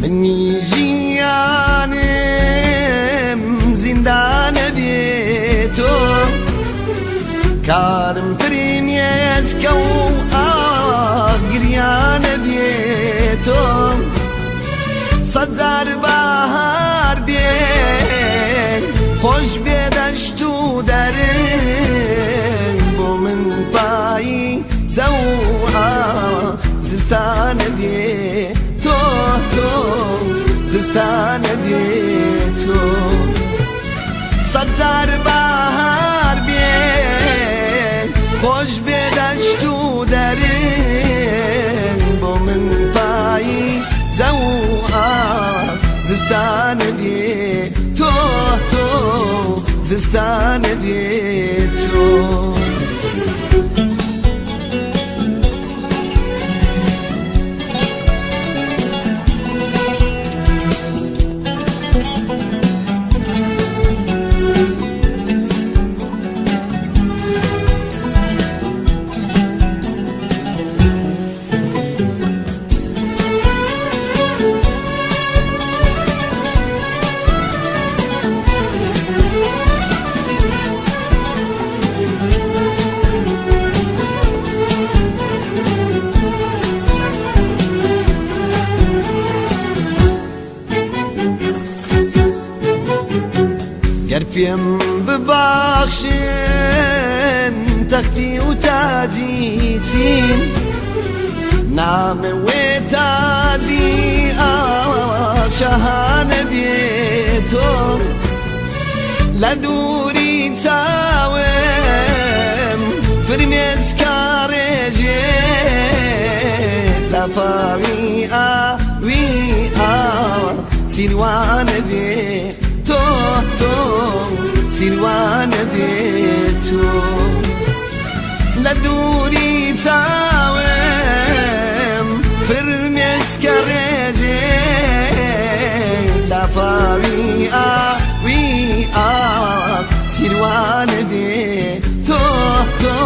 منی ژیانم زیندانە بێتۆ کارم فرمێسکە و ئاگریانە بێتۆ سەد جار بەهار بێ خۆش بێ دەشت و دەرن بۆ من پایی زەوە زستانە بێ تۆ تۆ زستانە بێ تۆ سەد جار بەهار بێ خۆش بێ دەشت و دەرن بۆ من پایی زەوە زستانە بێ تۆ تۆ زستانە بێ تۆ. گەر پێم ببەخشن تەختی و تاجی چین نامەوێ تاجی ئاخ شەهانە بێتۆ لە دووری چاوم فرمێسکارێژێ لافاوی ئاوی ئاخ سیروانە بێ تۆ تۆ سیروانە بێ تۆ لە دووری چاوم فرمێسکە ڕێژێ لافاوی ئاوی ئاخ سیروانە بێ تۆ تۆ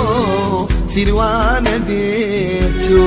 سیروانە بێ تۆ.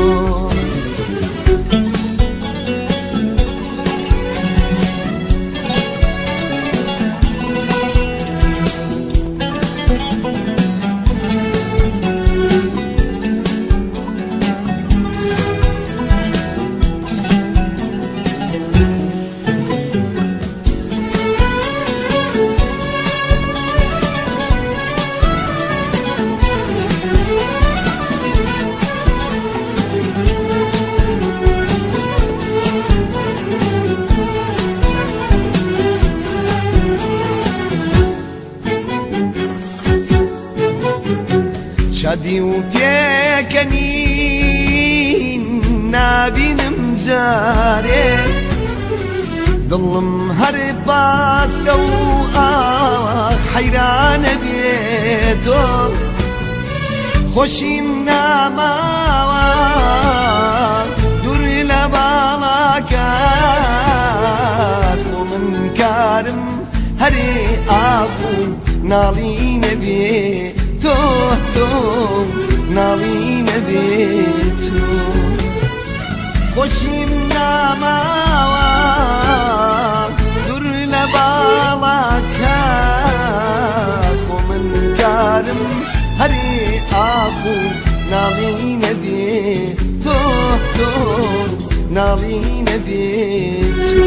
شادی و پێکەنین نابینم جارێ دڵم هەر باستە و ئاخ حەیرانە بێتۆ خۆشیم ناماوە دوور لە باڵاکات خۆ من کارم هەرێ ئاخ و ناڵینە بێ تۆ تۆ ناڵینە بێ تۆ خۆشیم ناماوە دوور لە باڵاکات خۆ من کارم هەرێ ئاخ و ناڵینە بێ تۆ تۆ ناڵینە بێ تۆ.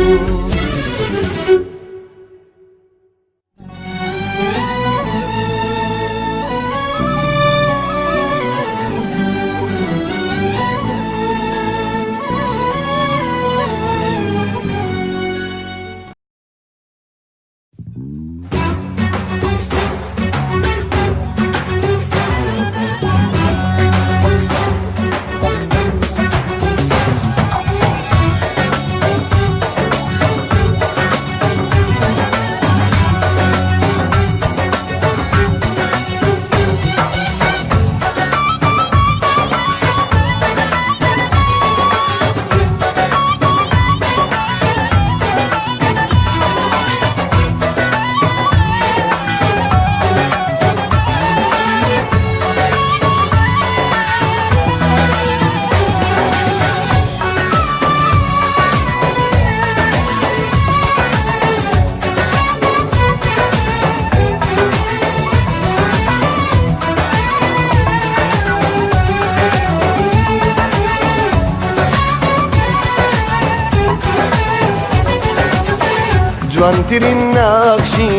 جوانترین ناخشی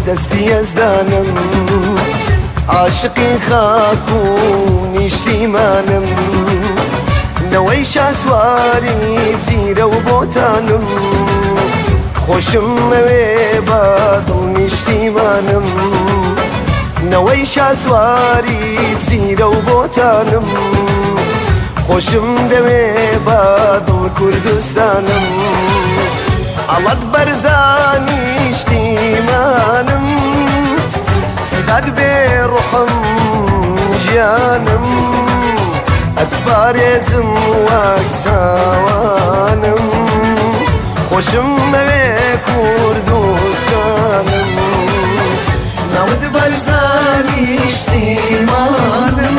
دەستی یەزدانم، عاشقی خاک و نیشتیمانم، نەوەی شاسواری زیرە و بۆتانم، خۆشم ئەوێ بە دڵ نیشتیمانم، نەوەی شاسواری زیرە و بۆتانم، خۆشم دەوێ بە دڵ کوردستانم، ئەڵەت بەرزانی نیشتیمانم، فیدات بێ ڕۆحم گیانم، ئەتپارێزم وەک ساوانم، خۆشم ئەوێ کوردستانم، ناوت بەرزانی نیشتیمانم،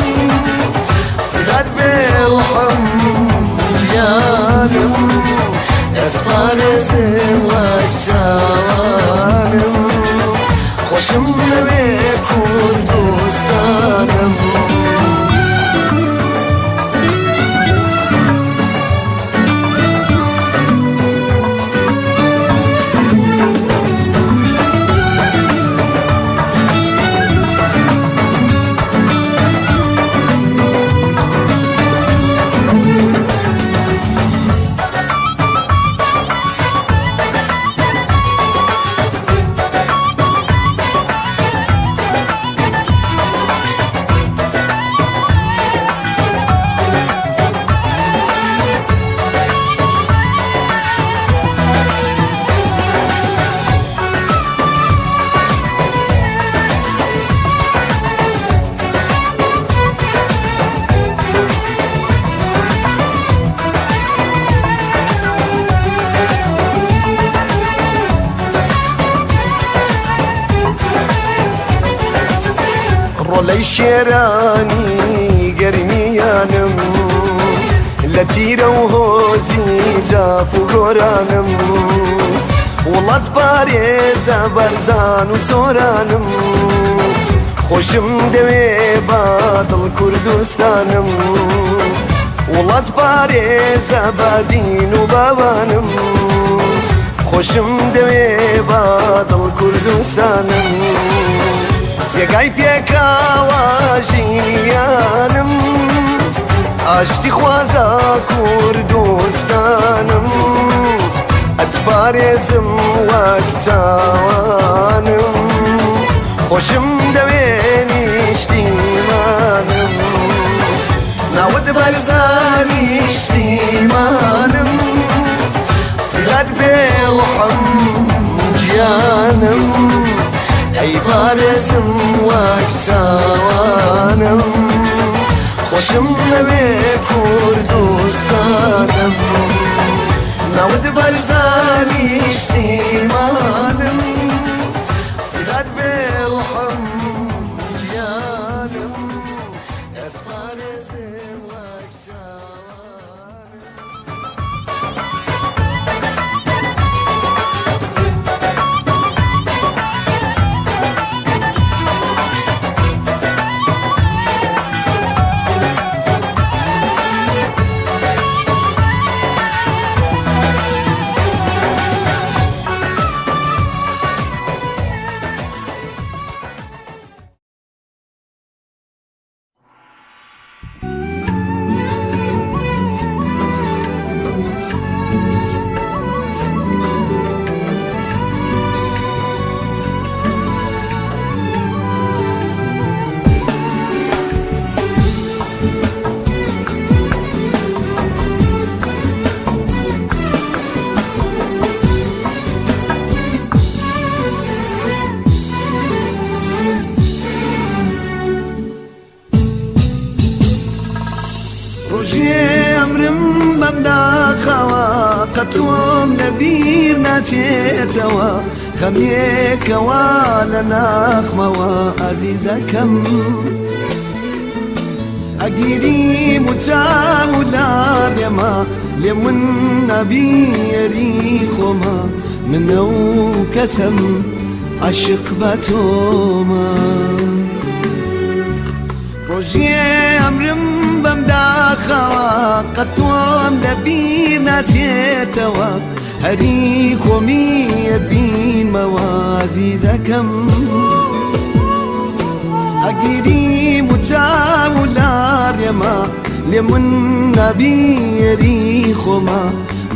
فیدات بێ ڕۆحم گیانم، ئەتپارێزم وەک ساوانم، خۆشم ئەوێ کوردستانم. ڕۆڵەی شێرانی گەرمیانم، لە تیرە و هۆزی جاف و گۆرانم، وڵات پارێزە بەرزان و سۆرانم، خۆشم دەوێ بە دڵ کوردستانم، وڵات پارێزە بە دین و باوانم، خۆشم دەوێ بە دڵ کوردستانم، جێگای پێکاوە ژیانم، ئاشتی خوازە کوردستانم، ئەتپارێزم وەک چاوانم، خۆشم دەوێ نیشتیمانم، ناوت بەرزانی نیشتیمانم، فیدات بێ ڕۆحم گیانم، ئەی پارێزم وەک چاوانم، خۆشم ئەوێ کوردستانم، ناوت بەرزانی نیشتیمانم، فیدات بێ ڕۆحم گیانم، ئەس پارێزم وەک چاوانم. ڕۆژێ ئەمرم بەمداخەوە، قەتۆم لە بیر ناچێتەوە، خەمێکەوە لە ناخمەوە ئازیزەکەم، ئەگیری مچاو و لاڕێمە لێ من نەبیەری خۆمە، منە و کەسم عاشق بە تۆمە. ڕۆژێ ئەمرم بەمداخەوە، قەتۆم لە بیر ناچێتەوە، هەری خۆمیت. ئازیزەکەم. ئەگیری مچاو لاڕێما لێ من نابیێری خۆما،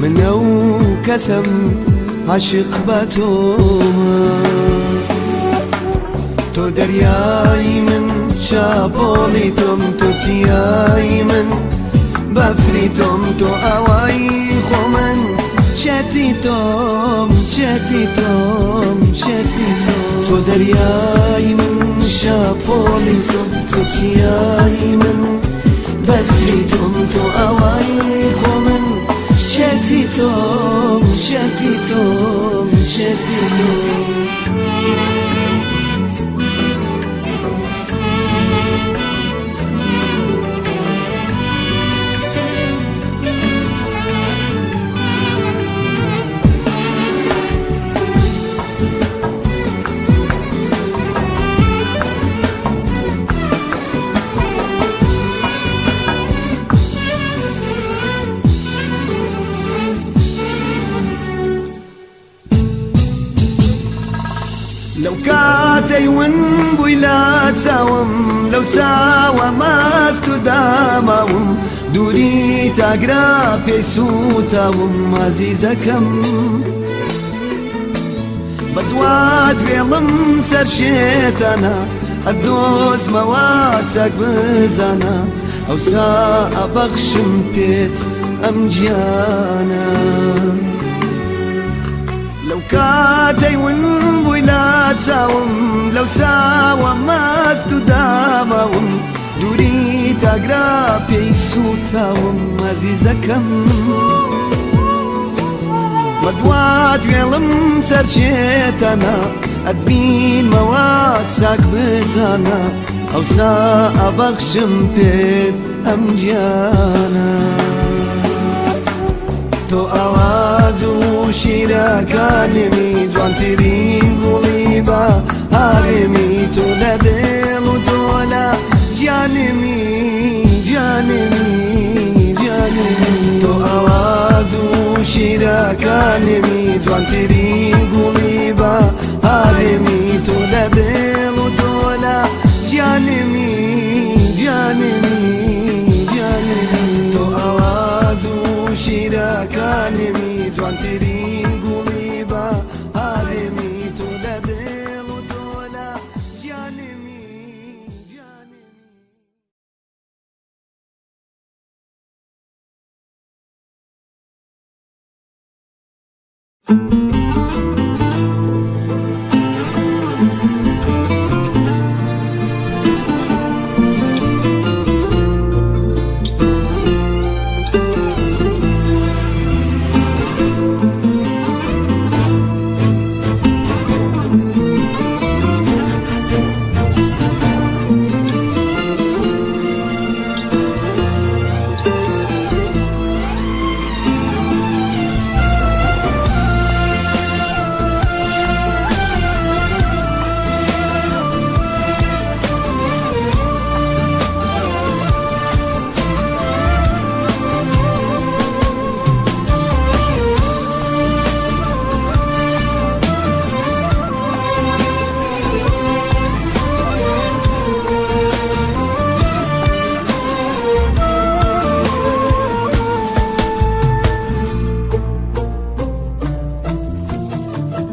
منە و کەسم عاشق بە تۆمە. تۆ دەریای من چاپۆڵی تۆم، تۆ چیای من بەفری تۆم، تۆ ئاوای خۆ من شێتی تۆم، شێتی تۆم، شێتی تۆم. تۆ دەریای من شاپۆڵی تۆم، تۆ چیای من بەفری تۆم، تۆ ئاوای خۆ من شێتی تۆم، شێتی تۆم، شێتی تۆم. لەو کاتەی ون بووی لا چاوم، لەو چاوە ماست و داماوم، دووری تاگرا پێی سووتاوم ئازیزەکەم. بەدوات وێڵم سەر شێتانە، ئەدۆزمەوە چاک بزانە، ئەوسا ئەبەخشم پێت ئەم گیانە. لەو کاتەی ون بووی لا چاوم، لەو چاوە ماست و داماوم، دووری تاگرا پێی سووتاوم ئازیزەکەم. بەدوات وێڵم سەر شێتانە، ئەتبینمەوە چاک بزانە، ئەوسا ئەبەخشم پێت ئەم گیانە. تۆ ئاواز و شیرەکانمی، جوانترین گوڵی بە هارێمی، تۆ لە دڵ و تۆ لە گیانمی، گیانمی، گیانمی. تۆ ئاواز و شیرەکانمی، جوانترین گوڵی بە هارێمی، تۆ لە دڵ و تۆ لە گیانمی، گیانمی، گیانمی. تۆ ئاواز و شیرەکانمی، جوانترین گوڵی بە هارێمی، تۆ لە دڵ و تۆ لە گیانمی، گیانمی.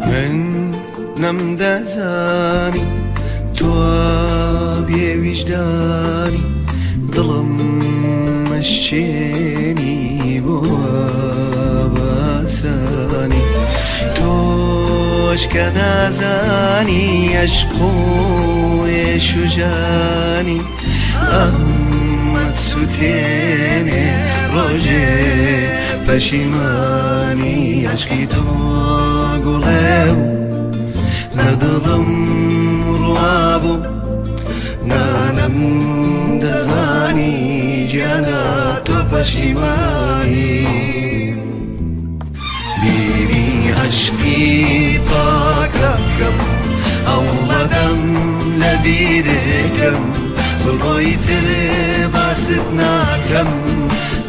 من نەمدەزانی تۆ بێویژدانی، دڵم مەشچێنی بۆ باسانی، تۆش کە نازانی عشق و ئێش و ژانی، ئەحمەد سوتێنێ ڕۆژێ پەشیمانی. عشقی تۆ گوڵێ بوو لە دڵم ڕوابوو، نانەم دەزانی گیانە تۆ پەشیمانی. بیری عشقی پاکەکەم ئەوڵەدەم لە بیرێکم، بڕۆی تر باست ناکەم،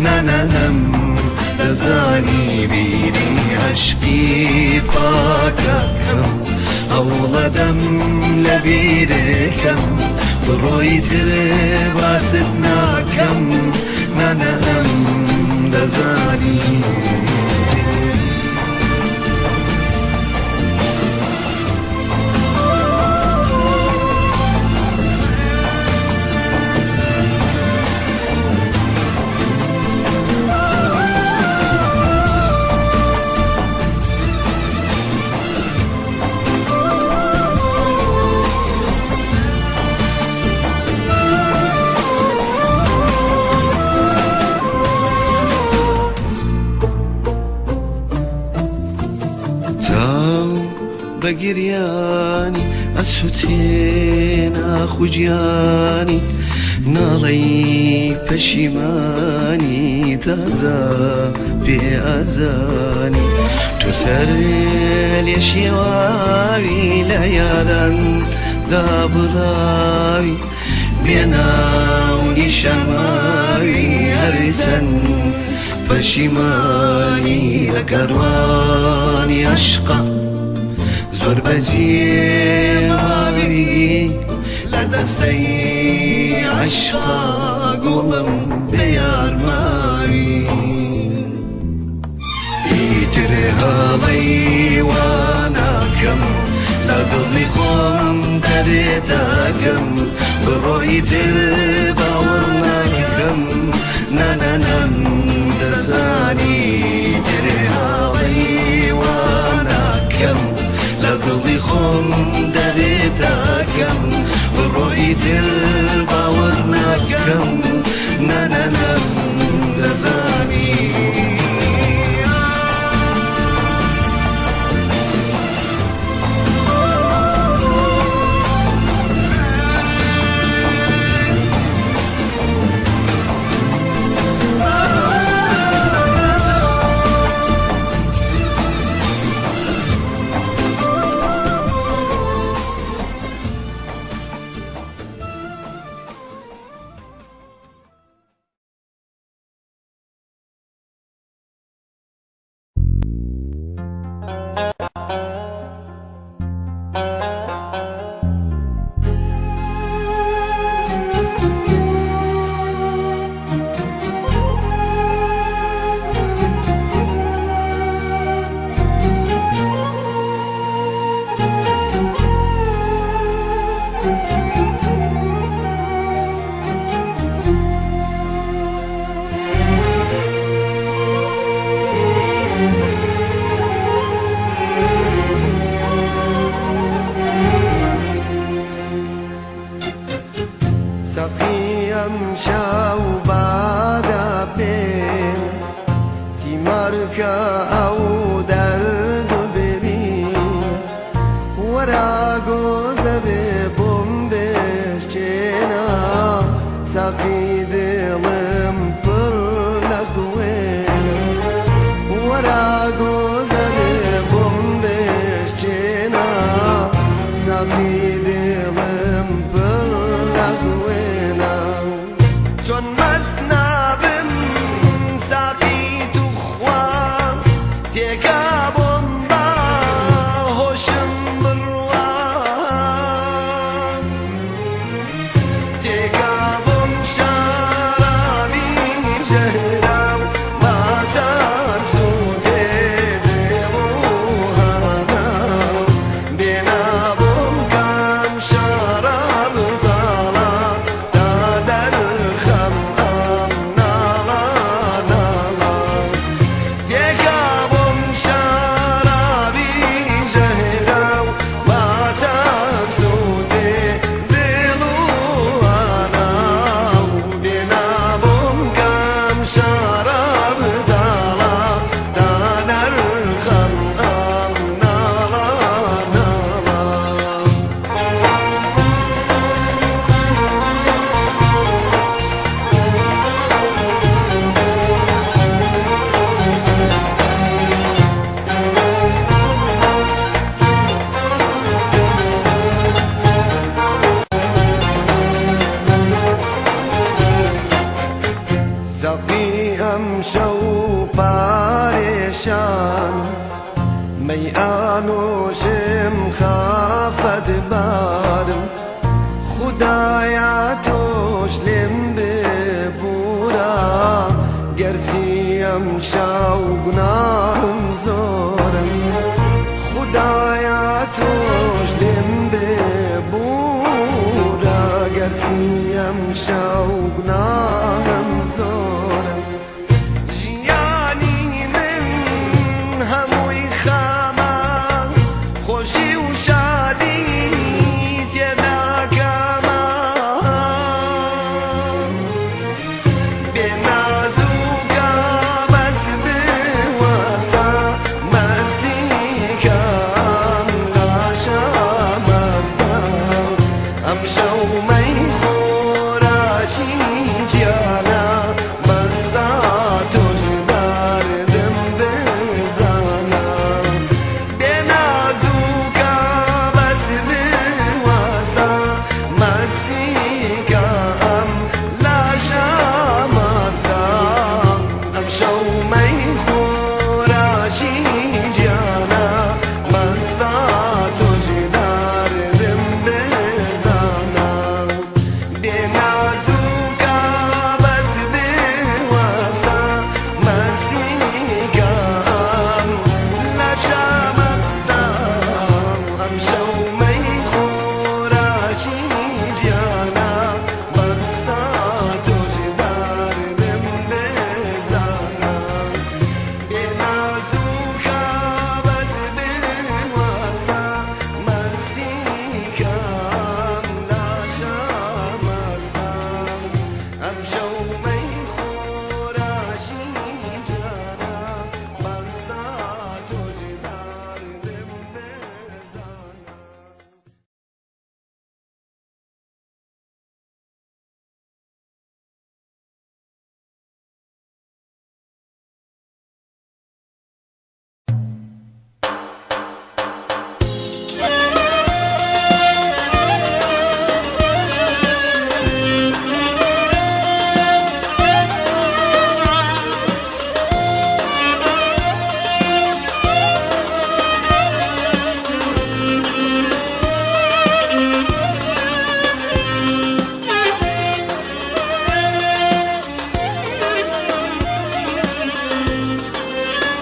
نانەنەم دەزانی. بیری عشقی پاکەکەم. هەوڵەدەم لە بیرەکەم بڕۆی تر باست ناکەم نانە ئەم دەزانی. چاو بە گریانی ئەسوتێ ناخوجیانی ناڵەی پەشیمانی تازە پێ ئازانی تو سەر لێ شێواوی لە یاران دابڕاوی بێناو نیشەماوی هەرچەند پەشیمانی لە کاروانی عشقا زۆر بەجێ ماوی لە دەستەی عشقا گوڵم بێیارماوی ئیتر هەڵەی وا ناکەم لە دڵی خۆم دەرێتەکەم بڕۆی تر باوەڕ ناکەم نانەنەم دەزانی تر هەڵەی وا ناکەم لە دڵی خۆم دەرێتەکەم بڕۆی تر باوەڕ ناکەم نانەنەم دەزانی. ساقی ئەمشەو بادە پێ تیمارکە ئەو دەرد و ببین وەرا گۆزەێ بۆم بشکێنە ساقی دڵم پڕ لە خوێنە وەرا گۆزەێ بۆم بشکێنە ساقی دڵم پڕ لە خوێنە چۆن مەست نابم ساقی توخوا تێکا بۆم با هۆشم بڕوا تێکا بۆم شارابی ژەهرام باچار سووتێ دڵ و هاناو بێنا بۆم کام شاراب تاڵا تا دەرخەم ئەم ناڵا ناڵا تێکا بۆم شارابی ژەهرام باچار سووتێ دڵ و هاناو بێنا بۆم کام شاراب تاڵا تا دەرخەم ئەم ناڵا ناڵا. ساقی ئەمشەو پارێشان مەی ئانۆشم خان. خودایە تۆش لێم ببورە گەرچی ئەم شاو گوناهم زۆرە خودایە تۆش لێم ببورە گەرچی ئەم شاو گوناهم زۆرە ژیانی من هەمووی خامە خۆشی و شادی تێدا کامە بێناز و کابەس بوەستە مەستی کام لاشە مەستە ئەم شەو مەی خۆراکی گیانە بەسا تۆش داردم بزانە بێناز و کابەس بوەستە مەستی کام لاشە مەستە ئەم شەو مەی خۆراکی گیانە بەسا تۆش داردم بزانە بێناز و کابەس بوەستە مەستی کام لاشە مەستە ئەم شەو مەی خۆراکی گیانە بەسا تۆش داردم بزانە بێناز و کابەس بوەستە مەستی کام لاشە مەستە ئەم شەو مەی خۆراکی گیانە بەسا تۆش داردم بزانە.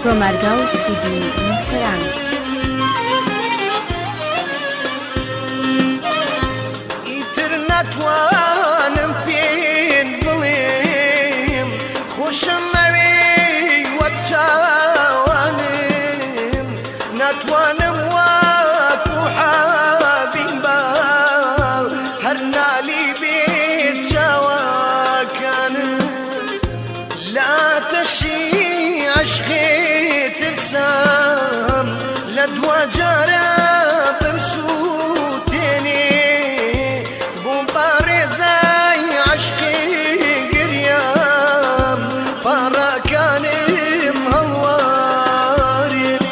تۆمارگا و سیدی نووسەران. ئیتر ناتوانم پێت بڵێم خۆشم ئەوێ وەک چاوانم ناتوانم وەکو حابین بە هەر نالی بێت چاوەکانم لا تەشی عشقی ترسام لە دواجارە بمسووتێنێ بۆ پارێزای عشقی گریام پاڕەکانم هەڵوارێنێ.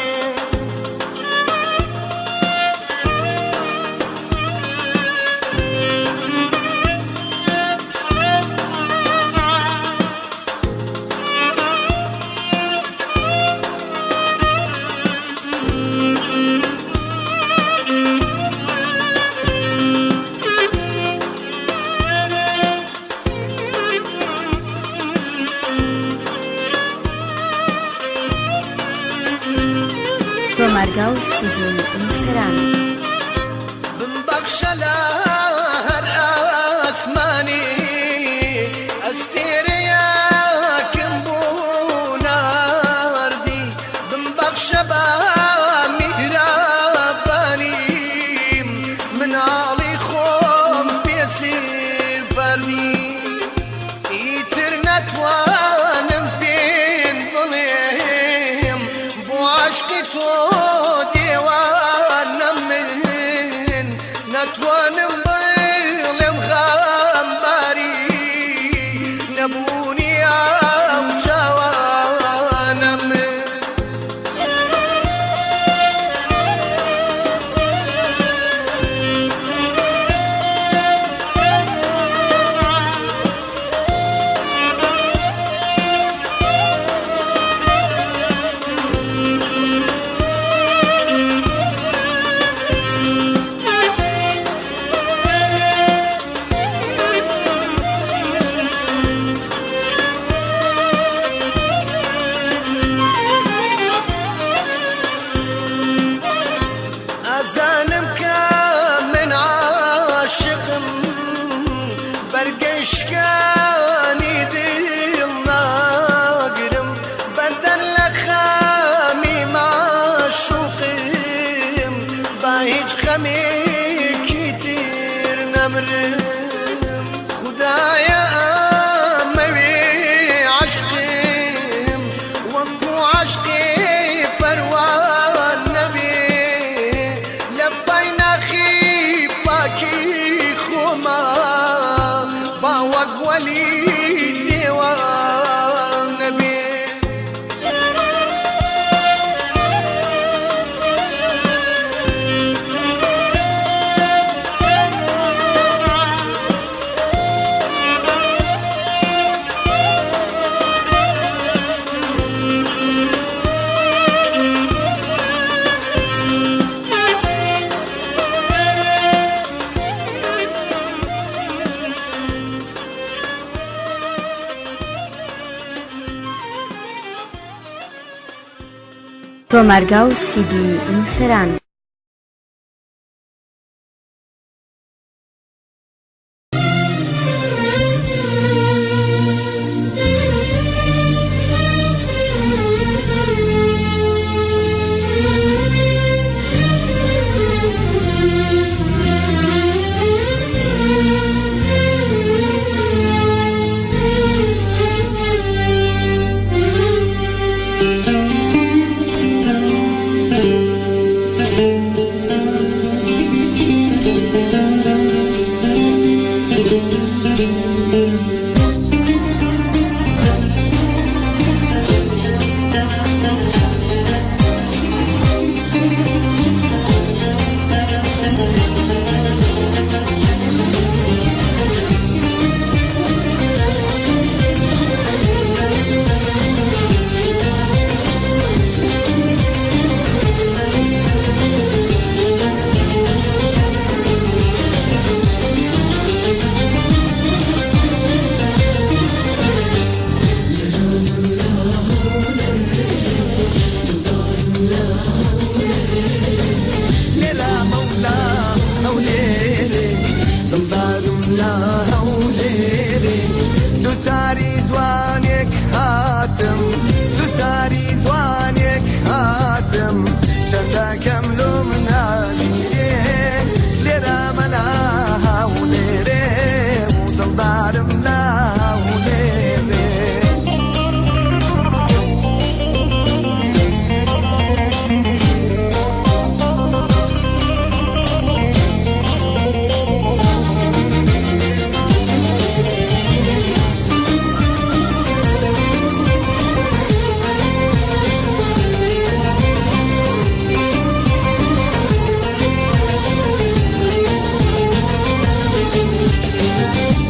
تۆمارگا و سیدی نووسەران. بمبەخشە لە هەر ئاسمانی ئەستێرەیەکم بۆ ناردی بمبەخشە بە میهرەبانیم مناڵی خۆم پێسی پەردی ئیتر نەتوانم پێت بڵێم بۆ عشقی تۆ دێوانە من نەتوانم بڵێم خەمباری نەبوونی ئەو چاوانە من. ئەزانم کە من عاشقم، بەرگەی شکانی دڵ ناگرم، بەدەر لە خەمی ماشوقم، با هیچ خەمێکی تر نەمرم. خودایە ئەمەوێ عەشقم وەکو عەشقی پەروان نەبێ، لە پای ناخی پاکی خۆما با وەک وەلی دێوان نەبێ. تۆمارگا و سیدی نووسەران. لێرە مەولا هەولێرێ، دڵدارم لە هەولێرێ، دووچاری جوانێک هاتم، دووچاری جوانێک هاتم، چەندەکەم لۆم ناگیرێ. لێرە مەلا هەولێرێ و دڵدارم لە هەولێرێ.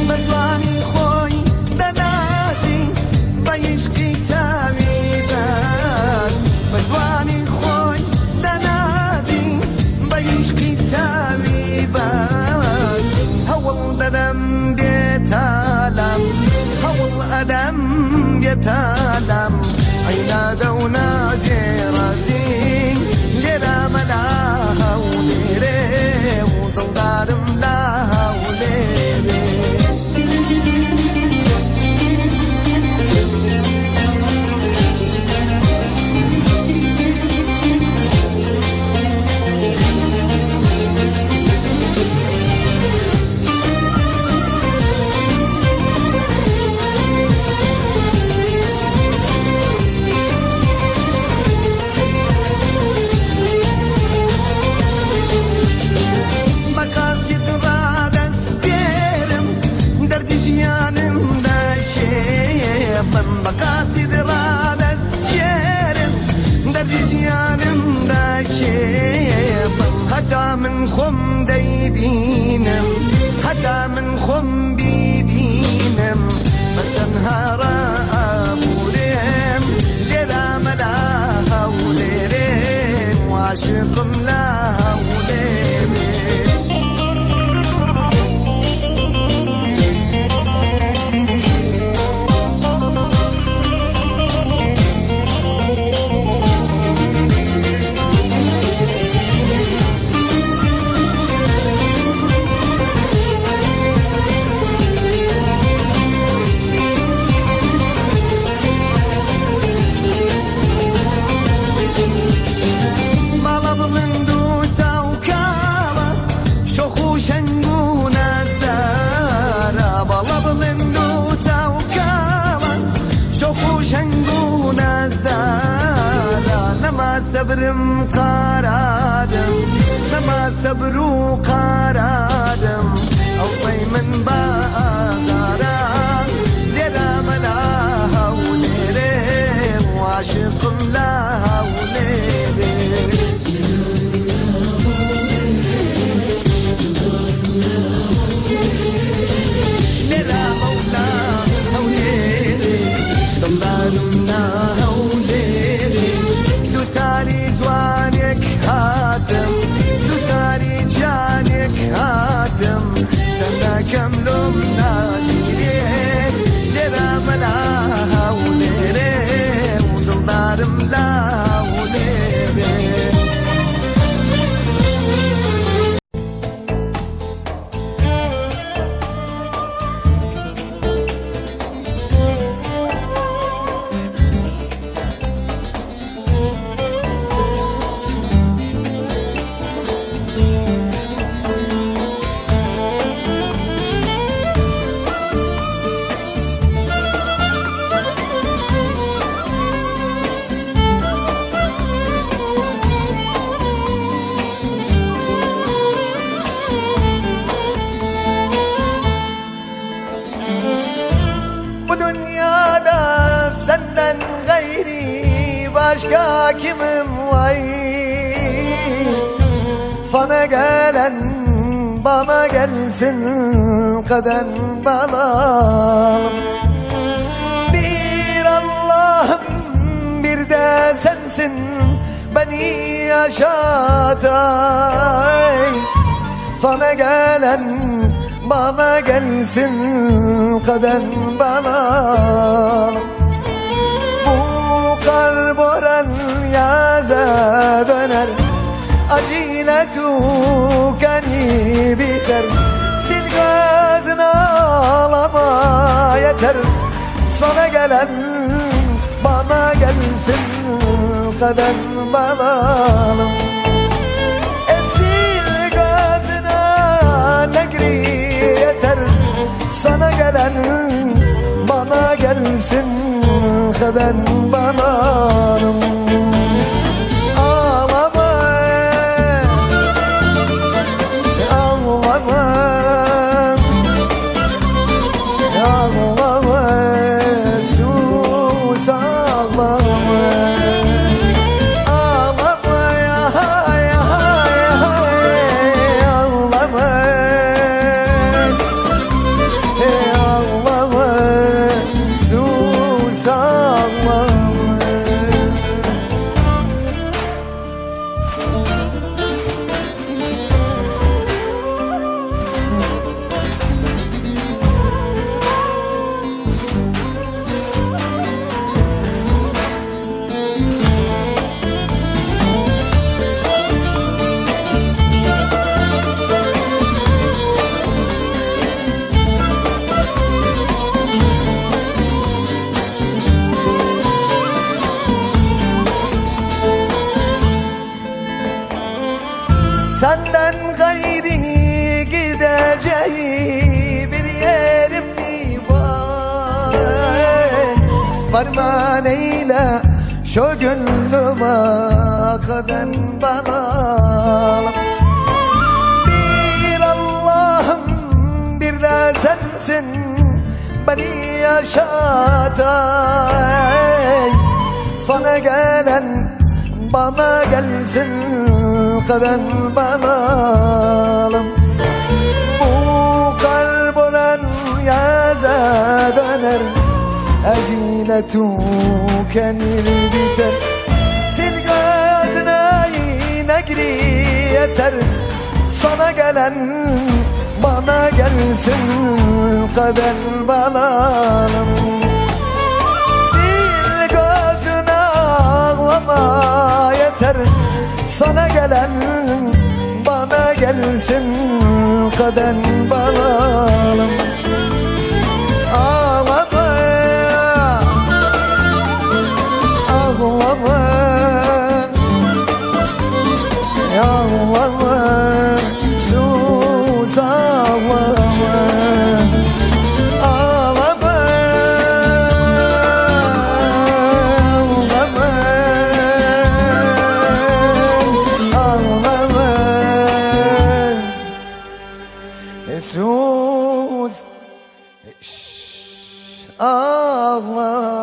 بە جوانی خۆی دەنازی، بە عیشقی چاوی دەست، بە جوانی خۆی دەنازی، بە عیشقی چاوی بەس. هەوڵ دەدەم بێتالام، هەوڵ ئەدەم بێتالام، عینادە و نابێ ڕازی. لێرە مەلا هەولێرێ و دڵدارم لە هەولێرێ. بە قاسیت ڕادەسپێرم دەردی ژیانم دەشێڵم، بە قاسیت ڕادەسپێرم دەردی ژیانم دەشێڵم، هەتا من خۆم دەیبینم، هەتا من خۆم بیبینم، بە تەنها ڕائابورێم. لێرە مەلا هەولێرێ عاشقم لە هەولێرێ. دڵدارم قارارم نەما سەبر و قارارم ئەوڕەی من بە ئازارە لێرە مەلا هەولێرێ عاشقم لە هەولێرێ. لێرە مەولا هەولێرێ دڵدارم لە هەولێرێ دووچاری جوانێک هاتم دووچاری جانێک هاتم چەندەکەم لۆم ناگیرێ لێرە مەلا هەولێرێ و دڵدارم لە هەولێرێ. Bu dünyada senden gayri başka kimim var? Sana gelen bana gelsin kaden balalım. Bir Allah'ım bir de sensin beni yaşatan. Sana gelen bana gelsin kaden bana. Bu kar boran yaza döner, acıyla tukani biter. Sil gözünü ağlama yeter. Sana gelen bana gelsin kaden balalım. Esil gözüne negri yeter. Sana gelen bana gelsin kaden balalım. Ağlama, ağlama, ağlama, sus ağlama. Ağlama ya, ya, ya, ağlama. Ağlama, sus ağlama. Senden gayri gideceği bir yerim mi var? Farman eyle şu gönlüme kaden balalım. Bir Allah'ım bir de sensin beni yaşatan. Sana gelen bana gelsin kaden balalım. Bu karboran yaza döner, acile tükenir biter. Sil gözüne negri yeter. Sana gelen bana gelsin kaden balalım. Sil gözüne ağlama yeter. Sana gelen bana gelsin kaden balalım. Ağlama, ağlama, ağlama, sus ağlama. Ağlama, ağlama, Sus ağlama.